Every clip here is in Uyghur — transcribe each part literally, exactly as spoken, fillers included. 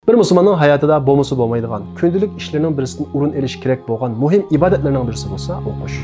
بىر مۇسۇلماننىڭ ھاياتىدا بولمىسا بولمايدىغان، كۈندىلىك ئىشلىرىنىڭ بىرسىدىن ئورۇن ئېلىش كېرەك بولغان مۇھىم ئىبادەتلەرنىڭ بىرسى بولسا ئوقۇش.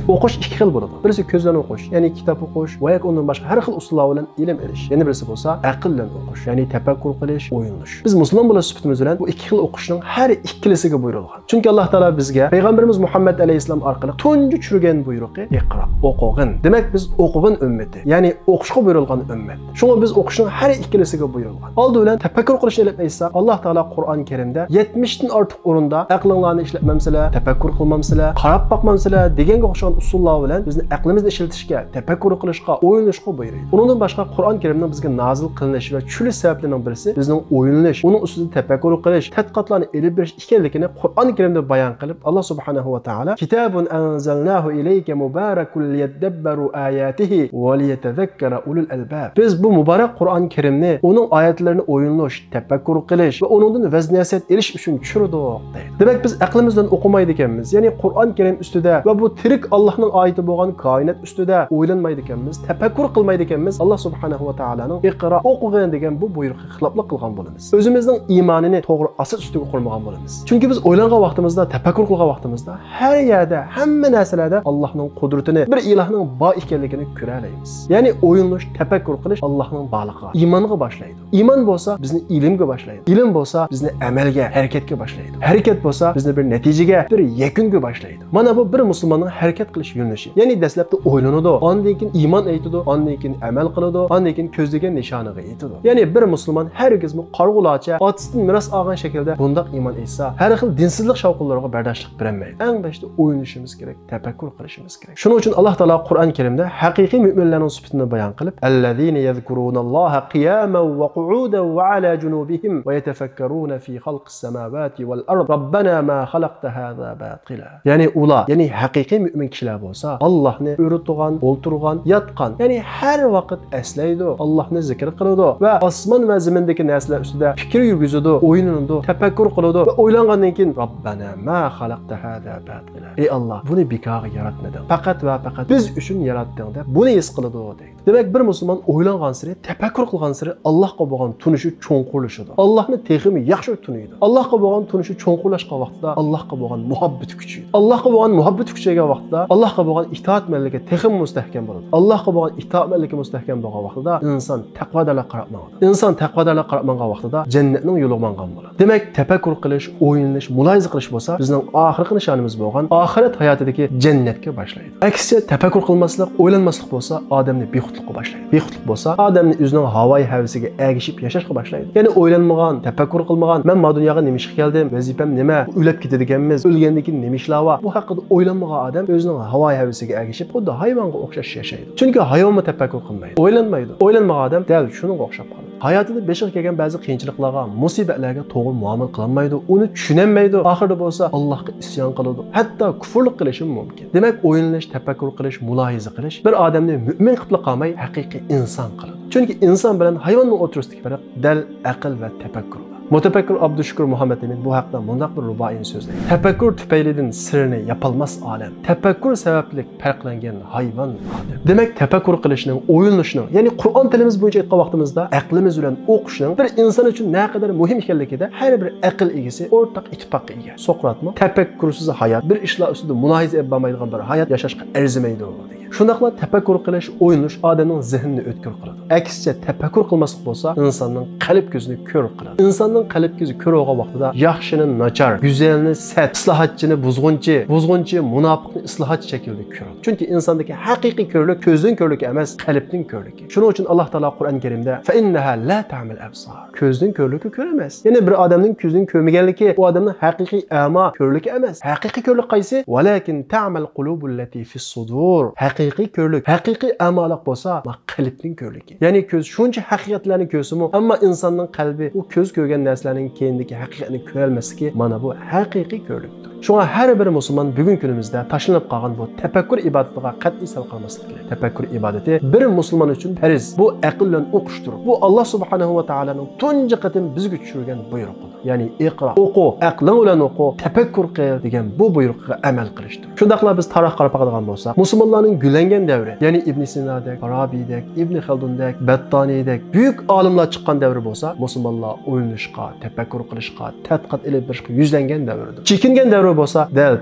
ئوقۇش ئىككى خىل بولىدۇ. بىرسى كۆز بىلەن ئوقۇش، يەنى كىتاب ئوقۇش ۋە ياكى ئۇندىن باشقا ھەر خىل ئۇسۇللار بىلەن ئىلىم ئېلىش. يەنە بىرسى بولسا ئەقىل بىلەن ئوقۇش، يەنى تەپەككۇر قىلىش، ئويلىنىش. بىز مۇسۇلمان بولۇش سۈپىتىمىز بىلەن بۇ ئىككى خىل ئوقۇشنىڭ ھەر ئىككىلىسىگە بۇيرۇلغان. چۈنكى ئاللاھ تائالا بىزگە پەيغەمبىرىمىز مۇھەممەد ئەلەيھىسسالام ئارقىلىق تۇنجى چۈشۈرگەن بۇيرۇقى ئىقرا، ئوقۇغىن. دېمەك، بىز ئوقۇغىن ئۈممىتى، يەنى ئوقۇشقا بۇيرۇلغان ئۈممەت. شۇڭا بىز ئوقۇشنىڭ ھەر ئىككىلىسىگە بۇيرۇلغان. ئالدى بىلەن تەپەككۇر قىلىشنى ئېلىپ ئېيتساق، ئاللاھ تائالا قۇرئان كەرىمدە يەتمىشتىن ئارتۇق ئورۇندا ئەقلىڭلارنى ئىشلەتمەمسىلەر، تەپەككۇر قىلمامسىلەر، قاراپ باقمامسىلەر دېگەنگە ئوخشىغان ئۇسۇللار بىلەن بىزنى ئەقلىمىزنى ئىشلىتىشكە، تەپەككۇر قىلىشقا، ئويلىنىشقا بۇيرۇيدۇ. ئۇنىڭدىن باشقا قۇرئان كەرىمنىڭ بىزگە نازىل قىلىنىش ۋە چۈشۈرۈلۈش سەۋەبلىرىنىڭ بىرسى بىزنىڭ ئويلىنىش، ئۇنىڭ ئۈستىدە تەپەككۇر قىلىش، تەتقىقاتلارنى ئېلىپ بېرىش ئىكەنلىكىنى قۇرئان كەرىمدە بايان قىلىپ، ئاللاھ سۇبھانەھۇ ۋە تائالا، كىتابۇن ئەنزەلناھۇ ئىلەيكە مۇبارەكۇن لىيەددەببەرۇ ئاياتىھى ۋە لىيەتەزەككەرە ئۇلۇل ئەلباب. بىز بۇ مۇبارەك قۇرئان كەرىمنى، ئۇنىڭ ئايەتلىرىنى ئويلىنىش، تەپەككۇر قىلىش ۋە ئۇنىڭدىن ۋەز نەسىھەت ئېلىش ئۈچۈن چۈشۈردۇق، دەيدۇ. دېمەك، بىز ئەقلىمىز بىلەن ئوقۇمايدىكەنمىز. يەنى قۇرئان كەرىم ئۈستىدە ۋە بۇ تىرىك ئاللاھنىڭ ئايىتى بولغان كائىنات ئۈستىدە ئويلانمايدىكەنمىز، تەپەككۇر قىلمايدىكەنمىز. ئاللاھ سۇبھانەھۇ ۋە تائالانىڭ ئىقرا، ئوقۇغىن دېگەن بۇ بۇيرۇقىغا خىلاپلىق قىلغان بولىمىز. ئۆزىمىزنىڭ ئىمانىنى توغرا ئاساس ئۈستىگە قۇرمىغان بولىمىز. چۈنكى بىز ئويلانغان ۋاقتىمىزدا، تەپەككۇر قىلغان ۋاقتىمىزدا ھەر يەردە، ھەممە نەرسىلەردە ئاللاھنىڭ قۇدرىتىنى، بىر ئىلاھنىڭ بار ئىكەنلىكىنى كۆرەلەيمىز. يەنى ئويلىنىش، تەپەككۇر قىلىش ئاللاھنىڭ بارلىقىغا، ئىمانغا باشلايدۇ. ئىمان بولسا بىزنى ئىلىمگە باشلايدۇ. ئىلىم بولسا بىزنى ئەمەلگە، ھەرىكەتكە باشلايدۇ. ھەرىكەت بولسا بىزنى بىر نەتىجىگە، بىر يەكۈنگە باشلايدۇ. مانا بۇ بىر مۇسۇلماننىڭ ھەرىكەت قىلىش يۆنىلىشى. يەنى دەسلەپتە ئويلىنىدۇ، ئاندىن كېيىن ئىمان ئېيتىدۇ، ئاندىن كېيىن ئەمەل قىلىدۇ، ئاندىن كېيىن كۆزلىگەن نىشانىغا يېتىدۇ. يەنى بىر مۇسۇلمان ھەرگىزمۇ قارىغۇلارچە ئاتىسىدىن مىراس ئالغان شەكىلدە بۇنداق ئىمان ئېيتسا، ھەر خىل دىنسىزلىق شاۋقۇنلىرىغا بەرداشلىق بېرەلمەيدۇ. ئەڭ باشتا ئويلىنىشىمىز كېرەك، تەپەككۇر قىلىشىمىز كېرەك. شۇنىڭ ئۈچۈن ئاللاھ تائالا قۇرئان كەرىمدە ھەقىقىي مۆمىنلەرنىڭ سۈپىتىنى بايان قىلىپ، الذين يذكرون الله قياما وقعودا وعلى جنوبهم ويتفكرون في خلق السماوات والأرض ربنا ما خلقت هذا باطلا. يەنى ئۇلار، يەنى ھەقىقىي مۆمىن كىشىلەر بولسا، ئاللاھنى ئۆرە تۇرغان، ئولتۇرغان، ياتقان، يەنى ھەر ۋاقىت ئەسلەيدۇ، ئاللاھنى زىكىر قىلىدۇ ۋە ئاسمان ۋە زېمىندىكى نەرسىلەر ئۈستىدە پىكىر يۈرگۈزىدۇ، ئويلىنىدۇ، تەپەككۇر قىلىدۇ ۋە ئويلانغاندىن كېيىن، ربنا ما خلقت هذا باطلا. ئەي ئاللاھ، بۇنى بىكارغا ياراتمىدىڭ. پەقەت ۋە پەقەت بىز ئۈچۈن ياراتتىڭ دەپ بۇنى ھېس قىلىدۇ، دەيدۇ. دېمەك، بىر مۇسۇلمان ئويلانغانسېرى، تەپەككۇر قىلغانسېرى ئاللاھقا بولغان تونۇشى چوڭقۇرلىشىدۇ. ئاللاھنى تېخىمۇ ياخشى تونۇيدۇ. ئاللاھقا بولغان تونۇشى چوڭقۇرلاشقان ۋاقتىدا ئاللاھقا بولغان مۇھەببىتى كۈچىيىدۇ. ئاللاھقا بولغان مۇھەببىتى كۈچەيگەن ۋاقتىدا ئاللاھقا بولغان ئىتائەتمەنلىكى تېخىمۇ مۇستەھكەم بولىدۇ. ئاللاھقا بولغان ئىتائەتمەنلىكى مۇستەھكەم بولغان ۋاقتىدا ئىنسان تەقۋادارلىققا قاراپ ماڭىدۇ. ئىنسان تەقۋادارلىققا قاراپ ماڭغان ۋاقتىدا جەننەتنىڭ يولىغا ماڭغان بولىدۇ. دېمەك، تەپەككۇر قىلىش، ئويلىنىش، مۇلاھىزە قىلىش بولسا بىزنىڭ ئاخىرقى نىشانىمىز بولغان ئاخىرەت ھاياتىدىكى جەننەتكە باشلايدۇ. ئەكسىچە، تەپەككۇر قىلماسلىق، ئويلانماسلىق بولسا ئادەمنى بىخۇدلۇققا باشلايدۇ. بىخۇدلۇق بولسا ئادەمنى ئۆزىنىڭ ھاۋايى ھەۋىسىگە ئەگىشىپ ياشاشقا باشلايدۇ. يەنى ئويلانمىغان، تەپەككۇر قىلمىغان، مەن ما دۇنياغا نېمە ئىشقا كەلدىم، ۋەزىپەم نېمە، ئۆلۈپ كېتىدىكەنمىز، ئۆلگەندىن كېيىن نېمە ئىشلار بار، بۇ ھەققىدە ئويلانمىغان ئادەم ئۆزىنىڭ ھاۋايى ھەۋىسىگە ئەگىشىپ خۇددى ھايۋانغا ئوخشاش ياشايدۇ. چۈنكى ھايۋانمۇ تەپەككۇر قىلمايدۇ، ئويلانمايدۇ. ئويلانمىغان ئادەم دەل شۇنىڭغا ئوخشاپ قالىدۇ. ھاياتىدا بېشىغا كەلگەن بەزى قىيىنچىلىقلارغا، مۇسىبەتلەرگە توغرا مۇئامىلە قىلالمايدۇ، ئۇنى چۈشىنەلمەيدۇ، ئاخىرىدا بولسا ئاللاھقا ئىسيان قىلىدۇ، ھەتتا كۇفرلۇق قىلىشىمۇ مۇمكىن. دېمەك، ئويلىنىش، تەپەككۇر قىلىش، مۇلاھىزە قىلىش بىر ئادەمنى مۆمىن قىلىپلا قالماي، ھەقىقىي ئىنسان قىلىدۇ. چۈنكى ئىنسان بىلەن ھايۋاننىڭ ئوتتۇرىسىدىكى پەرق دەل ئەقىل ۋە تەپەككۇردۇر. مۇتەپەككۇر ئابدۇشۈكۈر مۇھەممەت ئەمىن بۇ ھەقتە مۇنداق بىر رۇبائىينى سۆزلەيدۇ: تەپەككۇر تۈپەيلىدىن سىرنى ياپالماس ئالەم، تەپەككۇر سەۋەبلىك پەرقلەنگەن ھايۋان ئادەم. دېمەك، تەپەككۇر قىلىشنىڭ، ئويلىنىشنىڭ، يەنى قۇرئان تىلىمىز بويىچە ئېيتقان ۋاقتىمىزدا، ئەقلىمىز بىلەن ئوقۇشنىڭ بىر ئىنسان ئۈچۈن نەقەدەر مۇھىم ئىكەنلىكىدە ھەر بىر ئەقىل ئىگىسى ئورتاق ئىتتىپاققا ئىگە. سوقراتمۇ تەپەككۇرسىز ھايات، بىر ئىشلار ئۈستىدە مۇلاھىزە ئېلىپ بارمايدىغان بىر ھايات ياشاشقا ئەرزىمەيدۇ، دېگەن. شۇنداقلا تەپەككۇر قىلىش، ئويلىنىش ئادەمنىڭ زېھنىنى ئۆتكۈر قىلىدۇ. ئەكسىچە، تەپەككۇر قىلماسلىق بولسا ئىنساننىڭ قەلب كۆزىنى كۆر قىلىدۇ. ئىنساننىڭ قەلب كۆزى كۆر بولغان ۋاقتىدا ياخشىنى ناچار، گۈزەلنى سەت، ئىسلاھاتچىنى بۇزغۇنچى، بۇزغۇنچى مۇناپىقنى ئىسلاھاتچى شەكلىدە كۆرىدۇ. چۈنكى ئىنساندىكى ھەقىقىي كۆرلۈك كۆزدىن كۆرلۈكى ئەمەس، قەلبتىن كۆرلۈكى. شۇنىڭ ئۈچۈن ئاللاھ تائالا قۇرئان كەرىمدە، فإنها لا تعمى الأبصار، كۆزدىن كۆرلۈكى كۆر ئەمەس. يەنى بىر ئادەمنىڭ كۆزدىن كۆرمىگەنلىكى ئۇ ئادەمنىڭ ھەقىقىي ئەما، كۆرلۈكى ئەمەس. ھەقىقىي كۆرلۈك قايسى؟ ولكن تعمى القلوب التي في الصدور. ھەقىقىي كۆرلۈك، ھەقىقىي ئەمالىق بولسا، ما قەلبنىڭ كۆرلۈكى. يەنى كۆز شۇنچە ھەقىقەتلەرنى كۆرسىمۇ، ئەمما ئىنساننىڭ قەلبى ئۇ كۆز كۆرگەن نەرسىلەرنىڭ كەينىدىكى ھەقىقەتنى كۆرەلمەسلىكى، مانا بۇ ھەقىقىي كۆرلۈكتۇر. شۇڭا ھەر بىر مۇسۇلمان بۈگۈنكى كۈنىمىزدە تاشلىنىپ قالغان بۇ تەپەككۇر ئىبادىتىغا قەتئىي سەل قالماسلىق كېرەك. تەپەككۇر ئىبادىتى بىر مۇسۇلمان ئۈچۈن پەرز. بۇ ئەقىل بىلەن ئوقۇشتۇر. بۇ ئاللاھ سۇبھانەھۇ ۋە تائالانىڭ تۇنجى قېتىم بىزگە چۈشۈرگەن بۇيرۇقىدۇر. يەنى ئىقرا، ئوقۇ، ئەقلىڭ بىلەن ئوقۇ، تەپەككۇر قىل دېگەن بۇ بۇيرۇقىغا ئەمەل قىلىشتۇر. شۇنداقلا بىز تارىخقا قاراپ باقىدىغان بولساق، مۇسۇلمانلارنىڭ گۈللەنگەن دەۋرى، يەنى ئىبن سىنادەك، فارابىدەك، ئىبن خەلدۇندەك، بەتتانىدەك بۈيۈك ئالىملار چىققان دەۋرى بولسا، مۇسۇلمانلار ئويلىنىشقا، تەپەككۇر قىلىشقا، تەتقىقات ئېلىپ بېرىشقا يۈزلەنگەن دەۋردۇر. چېكىنگەن دەۋرى بولسا، دەل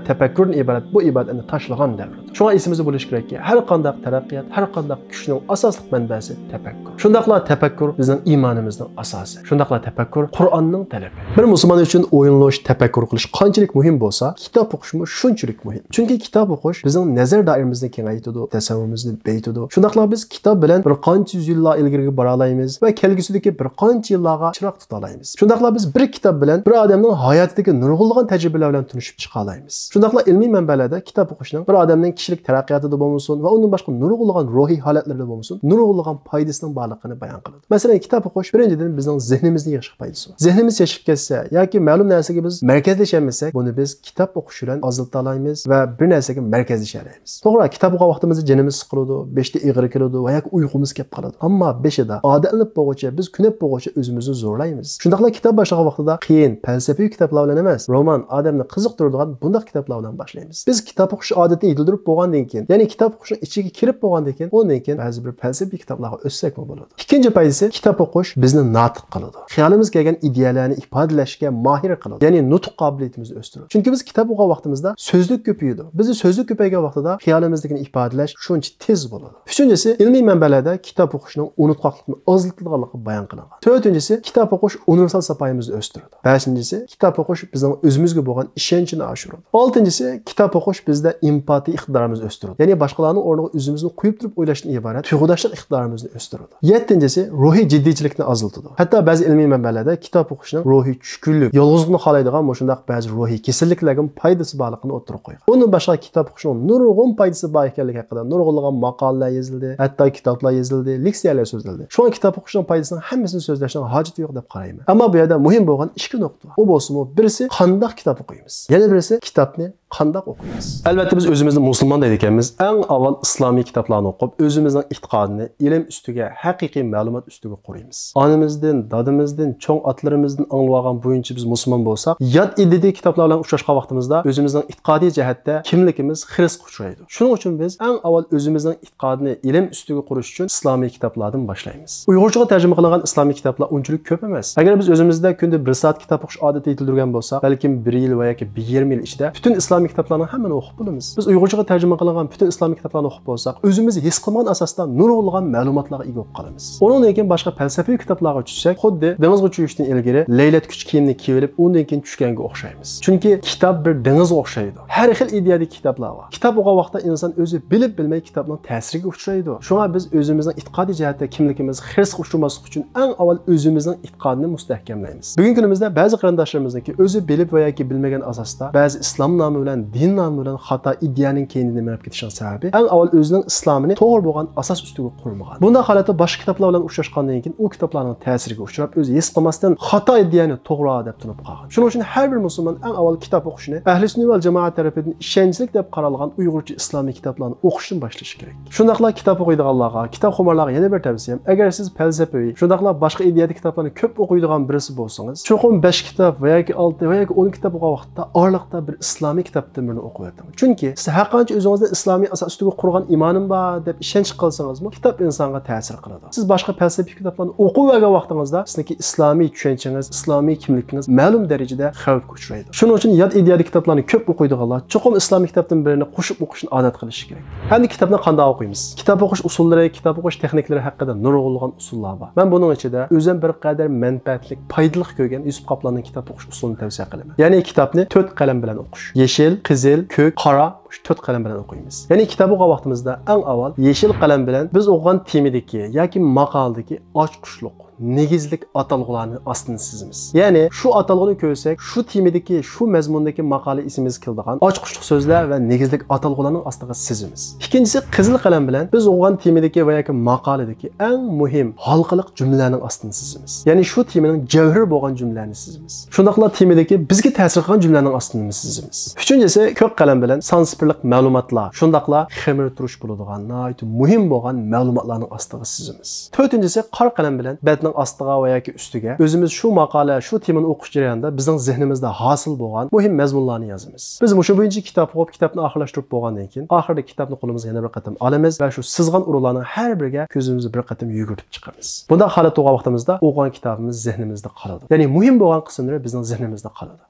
تەپەككۇردىن ئىبارەت بۇ ئىبادەتنى تاشلىغان دەۋردۇر. شۇڭا ئېسىمىزدە بولۇشى كېرەككى، ھەر قانداق تەرەققىيات، ھەر قانداق كۈچنىڭ ئاساسلىق مەنبەسى تەپەككۇر. شۇنداقلا تەپەككۇر بىزنىڭ ئىمانىمىزنىڭ ئاساسى. شۇنداقلا تەپەككۇر قۇرئاننىڭ تەلىپى. بىر مۇسۇلمان ئۈچۈن ئويلىنىش، تەپەككۇر قىلىش قانچىلىك مۇھىم بولسا، كىتاب ئوقۇشمۇ شۇنچىلىك مۇھىم. چۈنكى كىتاب ئوقۇش بىزنىڭ نەزەر دائىرىمىزنى كېڭەيتىدۇ، تەسەۋۋۇرىمىزنى بېيىتىدۇ. شۇنداقلا بىز كىتاب بىلەن بىر قانچە يۈز يىللار ئىلگىرىگە بارالايمىز ۋە كەلگۈسىدىكى بىر قانچە يىللارغا چىراغ تۇتالايمىز. شۇنداقلا بىز بىر كىتاب بىلەن بىر ئادەمنىڭ ھاياتىدىكى نۇرغۇنلىغان تەجرىبىلەر بىلەن تونۇشۇپ چىقالايمىز. شۇنداقلا ئىلمىي مەنبەلەردە كىتاب ئوقۇشنىڭ بىر ئادەمنىڭ كىشىلىك تەرەققىياتىدا بولمىسۇن ۋە ئۇندىن باشقا نۇرغۇنلىغان روھىي ھالەتلىرىدە بولمىسۇن، نۇرغۇنلىغان پايدىسىنىڭ بارلىقىنى بايان قىلىدۇ. مەسىلەن، كىتاب ئوقۇش بىرىنچىدىن بىزنىڭ زېھنىمىزنى يىغىشقا پايدىسى بار. زېھنىمىز يېشىپ كەتسە ياكى مەلۇم نەرسىگە بىز مەركەزلىشەلمىسەك، بۇنى بىز كىتاب ئوقۇش بىلەن ئازلىتالايمىز ۋە بىر نەرسىگە مەركەزلىشەلەيمىز. توغرا، كىتاب ئوقۇغان ۋاقتىمىزدا جېنىمىز سىقىلىدۇ، بېشىدا ئېغىر كېلىدۇ ۋە ياكى ئۇيقۇمىز كېلىپ قالىدۇ. ئەمما بېشىدا ئادەتلىنىپ بولغۇچە، بىز كۆنۈپ بولغۇچە ئۆزىمىزنى زورلايمىز. شۇنداقلا كىتاب باشلىغان ۋاقتىدا قىيىن، پەلسەپىۋى كىتابلار بىلەن ئەمەس، رومان، ئادەمنى قىزىقتۇرىدىغان بۇنداق كىتابلار بىلەن باشلايمىز. بىز كىتاب ئوقۇش ئادىتىنى يېتىلدۈرۈپ بولغاندىن كېيىن، يەنى كىتاب ئوقۇشنىڭ ئىچىگە كىرىپ بولغاندىن كېيىن، ئۇندىن كېيىن بەزى بىر پەلسەپىۋى كىتابلارغا ئۆتسەكمۇ بولىدۇ. ئىككىنچى پايدىسى، كىتاب ئوقۇش بىزنى ناتىق قىلىدۇ. خىيالىمىزغا كەلگەن ئىدىيەلەرنى ئىپادىلەشكە ماھىر قىلىدۇ. يەنى نۇتۇق قابىلىيىتىمىزنى ئۆستۈرىدۇ. چۈنكى بىز كىتاب ئوقۇغان ۋاقتىمىزدا سۆزلۈك كۆپىيىدۇ. بىزدە سۆزلۈك كۆپەيگەن ۋاقتىدا خىيالىمىزدىكىنى ئىپادىلەش شۇنچە تېز بولىدۇ. ئۈچىنچىسى، ئىلمىي مەنبەلەردە كىتاب ئوقۇشنىڭ ئۇنتقاقلىقنى ئازلىتىدىغانلىقى بايان قىلىنغان. تۆتىنچىسى، كىتاب ئوقۇش ئۇنىۋېرسال ساپايىمىزنى ئۆستۈرىدۇ. بەشىنچىسى، كىتاب ئوقۇش بىزنىڭ ئۆزىمىزگە بولغان ئىشەنچنى ئاشۇرىدۇ. ئالتىنچىسى، كىتاب ئوقۇش بىزدە ئېمپاتىيە ئىقتىدارىمىزنى ئۆستۈرىدۇ. يەنى باشقىلارنىڭ ئورنىغا ئۆزىمىزنى قويۇپ تۇرۇپ ئويلاشتىن ئىبارەت تۇيغۇداشلىق ئىقتىدارىمىزنى ئۆستۈرىدۇ. يەتتىنچىسى، روھىي جىددىيچىلىكنى ئازلىتىدۇ. ھەتتا بەزى ئىلمىي مەنبەلەردە كىتاب ئوقۇشنىڭ روھىي چۈشكۈنلۈك، يالغۇزلۇقنى خالايدىغان مۇشۇنداق بەزى روھىي كېسەللىكلەرگىمۇ پايدىسى بارلىقىنى ئوتتۇرىغا قويغان. ئۇندىن باشقا كىتاب ئوقۇشنىڭ نۇرغۇن پايدىسى بار ئىكەنلىكى ھەققىدە نۇرغۇنلىغان ماقالىلەر يېزىلدى، ھەتتا كىتابلار يېزىلدى، لېكسىيەلەر سۆزلەندى. شۇڭا كىتاب ئوقۇشنىڭ پايدىسىنىڭ ھەممىسىنى سۆزلەشنىڭ ھاجىتى يوق دەپ قارايمەن. ئەمما بۇ يەردە مۇھىم بولغان ئىككى نۇقتا بار. ئۇ بولسىمۇ، بىرسى، قانداق كىتاب ئوقۇيمىز؟ يەنە بىرسى، كىتابنى قانداق ئوقۇيمىز؟ ئەلۋەتتە، بىز ئۆزىمىزنى مۇسۇلمان دەيدىكەنمىز، ئەڭ ئاۋۋال ئىسلامىي كىتابلارنى ئوقۇپ، ئۆزىمىزنىڭ ئېتىقادىنى ئىلىم ئۈستىگە، ھەقىقىي مەلۇمات ئۈستىگە قۇرۇيمىز. ئانىمىزدىن، دادىمىزدىن، چوڭ ئاتىلىرىمىزدىن ئاڭلىۋالغان بويىچە بىز مۇسۇلمان بولساق، يات ئىدىيەدىكى كىتابلار بىلەن ئۇچراشقان ۋاقتىمىزدا ئۆزىمىزنىڭ ئېتىقادىي جەھەتتە كىملىكىمىز خىرىسقا ئۇچرايدۇ. شۇنىڭ ئۈچۈن بىز ئەڭ ئاۋۋال ئۆزىمىزنىڭ ئېتىقادىنى ئىلىم ئۈستىگە قۇرۇش ئۈچۈن ئىسلامىي كىتابلاردىن باشلايمىز. ئۇيغۇرچىغا تەرجىمە قىلىنغان ئىسلامىي كىتابلار ئۇنچىلىك كۆپ ئەمەس. ئەگەر بىز ئۆزىمىزدە كۈندە بىر سائەت كىتاب ئوقۇش ئادىتى يېتىلدۈرگەن بولساق، بەلكىم بىر يىل ۋە ياكى بىر يېرىم يىل ئىچىدە پۈتۈن ئىسلامىي كىتابلارنىڭ ھەممىنى ئوقۇپ بولىمىز. بىز ئۇيغۇرچىغا تەرجىمە قىلىنغان پۈتۈن ئىسلامىي كىتابلارنى ئوقۇپ بولساق، ئۆزىمىز ھېس قىلمىغان ئاساستا نۇرغۇنلىغان مەلۇماتلارغا ئىگە بولۇپ قالىمىز. ئۇنىڭدىن كېيىن باشقا پەلسەپىۋى كىتابلارغا چۈشسەك، خۇددى دېڭىزغا چۈشۈشتىن ئىلگىرى لەيلەتكۈچ كىيىمنى كىيىۋېلىپ، ئۇندىن كېيىن چۈشكەنگە ئوخشايمىز. چۈنكى كىتاب بىر دېڭىزغا ئوخشايدۇ. ھەر خىل ئىدىيەدىكى كىتابلار بار. كىتاب ئوقۇغان ۋاقىتتا ئىنسان ئۆزى بىلىپ بىلمەي كىتابنىڭ تەسىرىگە ئۇچرايدۇ. شۇڭا بىز ئۆزىمىزنىڭ ئېتىقادىي جەھەتتە كىملىكىمىز خىرىسقا ئۇچرىماسلىق ئۈچۈن ئەڭ ئاۋۋال ئۆزىمىزنىڭ ئېتىقادىنى مۇستەھكەملەيمىز. بۈگۈنكى كۈنىمىزدە بەزى قېرىنداشلىرىمىزنىڭكى ئۆزى بىلىپ ۋە ياكى بىلمىگەن ئاساستا بەزى ئىسلام نامى بىلەن، دىن نامى بىلەن خاتا ئىدىيەنىڭ كەينىدىن مېڭىپ كېتىشىنىڭ سەۋەبى ئەڭ ئاۋۋال ئۆزىنىڭ ئىسلامىنى توغرا بولغان ئاساس ئۈستىگە قۇرمىغان. بۇنداق ھالەتتە باشقا كىتابلار بىلەن ئۇچراشقاندىن كېيىن ئۇ كىتابلارنىڭ تەسىرىگە ئۇچراپ، ئۆزى ھېس قىلماستىن خاتا ئىدىيەنى توغرا دەپ تونۇپ قالغان. شۇنىڭ ئۈچۈن ھەر بىر مۇسۇلمان ئەڭ ئاۋۋال كىتاب ئوقۇشنى ئەھلى سۈننە ۋەل جامائەت تەرىپىدىن ئىشەنچلىك دەپ قارالغان ئۇيغۇرچە ئىسلامىي كىتابلارنى ئوقۇشتىن باشلىشى كېرەك. شۇنداقلا كىتاب ئوقۇيدىغانلارغا، كىتابخۇمارلارغا يەنە بىر تەۋسىيەم، ئەگەر سىز پەلسەپىۋى، شۇنداقلا باشقا ئىدىيەدىكى كىتابلارنى كۆپ ئوقۇيدىغان بىرسى بولسىڭىز، چوقۇم بەش كىتاب ۋە ياكى ئالتە ۋە ياكى ئون كىتاب ئوقۇغان ۋاقىتتا ئارىلىقتا بىر ئىسلامىي كىتابتىن بىرنى ئوقۇۋېتىڭ. چۈنكى سىز ھەرقانچە ئۆزىڭىزنى ئىسلامىي ئاساس ئۈستىگە قۇرغان ئىمانىم بار دەپ ئىشەنچ قىلسىڭىزمۇ، كىتاب ئىنسانغا تەسىر قىلىدۇ. سىز باشقا پەلسەپىۋى كىتابلارنى ئوقۇۋەرگەن ۋاقتىڭىزدا سىزنىڭكى ئىسلامىي چۈشەنچىڭىز، ئىسلامىي كىملىكىڭىز مەلۇم دەرىجىدە خەۋپكە ئۇچرايدۇ. شۇنىڭ ئۈچۈن يات ئىدىيەدىكى كىتابلارنى كۆپ ئوقۇيدىغانلار چوقۇم ئىسلامىي كىتابتىن بىرىنى قوشۇپ ئوقۇشنى ئادەت قىلىشى كېرەك. ئەمدى كىتابنى قانداق ئوقۇيمىز؟ كىتاب ئوقۇش ئۇسۇللىرى، كىتاب ئوقۇش تېخنىكلىرى ھەققىدە نۇرغۇنلىغان ئۇسۇللار بار. مەن بۇنىڭ ئىچىدە ئۆزۈم بىر قەدەر مەنپەئەتلىك، پايدىلىق كۆرگەن يۈسۈپ قاپلاننىڭ كىتاب ئوقۇش ئۇسۇلىنى تەۋسىيە قىلىمەن. يەنى كىتابنى تۆت قەلەم بىلەن ئوقۇش. يېشىل، قىزىل، كۆك، قارا، مۇشۇ تۆت قەلەم بىلەن ئوقۇيمىز. يەنى كىتاب ئوقۇغان ۋاقتىمىزدا ئەڭ ئاۋۋال يېشىل قەلەم بىلەن بىز ئوقۇغان تېمىدىكى ياكى ماقالىدىكى ئاچقۇچلۇق، نېگىزلىك ئاتالغۇلارنى ئاستىن سىزىمىز. يەنى شۇ ئاتالغۇنى كۆرسەك، شۇ تېمىدىكى، شۇ مەزمۇندىكى ماقالە ئېسىمىزگە كېلىدىغان ئاچقۇچلۇق سۆزلەر ۋە نېگىزلىك ئاتالغۇلارنىڭ ئاستىغا سىزىمىز. ئىككىنچىسى، قىزىل قەلەم بىلەن بىز ئوقۇغان تېمىدىكى ۋە ياكى ماقالىدىكى ئەڭ مۇھىم ھالقىلىق جۈملىلەرنىڭ ئاستىنى سىزىمىز. يەنى شۇ تېمىنىڭ جەۋھىرى بولغان جۈملىلەرنى سىزىمىز. شۇنداقلا تېمىدىكى بىزگە تەسىر قىلغان جۈملىلەرنىڭ ئاستىنىمۇ سىزىمىز. ئۈچىنچىسى، كۆك قەلەم بىلەن سانسىپىرلىق مەلۇماتلار، شۇنداقلا خېمىرتۇرۇش بولىدىغان ناھايىتى مۇھىم بولغان مەلۇماتلارنىڭ ئاستىغا سىزىمىز. تۆتىنچىسى، قارا قەلەم بىلەن بەت ئاستىغا ۋە ياكى ئۈستىگە ئۆزىمىز شۇ ماقالە، شۇ تېمىنى ئوقۇش جەريانىدا بىزنىڭ زېھنىمىزدە ھاسىل بولغان مۇھىم مەزمۇنلارنى يازىمىز. بىز مۇشۇ بويىچە كىتاب ئوقۇپ، كىتابنى ئاخىرلاشتۇرۇپ بولغاندىن كېيىن، ئاخىرىدا كىتابنى قولىمىزغا يەنە بىر قېتىم ئالىمىز ۋە شۇ سىزغان ئورۇنلارنىڭ ھەر بىرىگە كۆزىمىزنى بىر قېتىم يۈگۈرتۈپ چىقىمىز. بۇنداق ھالەت بولغان ۋاقتىمىزدا ئوقۇغان كىتابىمىز زېھنىمىزدە قالىدۇ. يەنى مۇھىم بولغان قىسىملىرى بىزنىڭ زېھنىمىزدە قالىدۇ.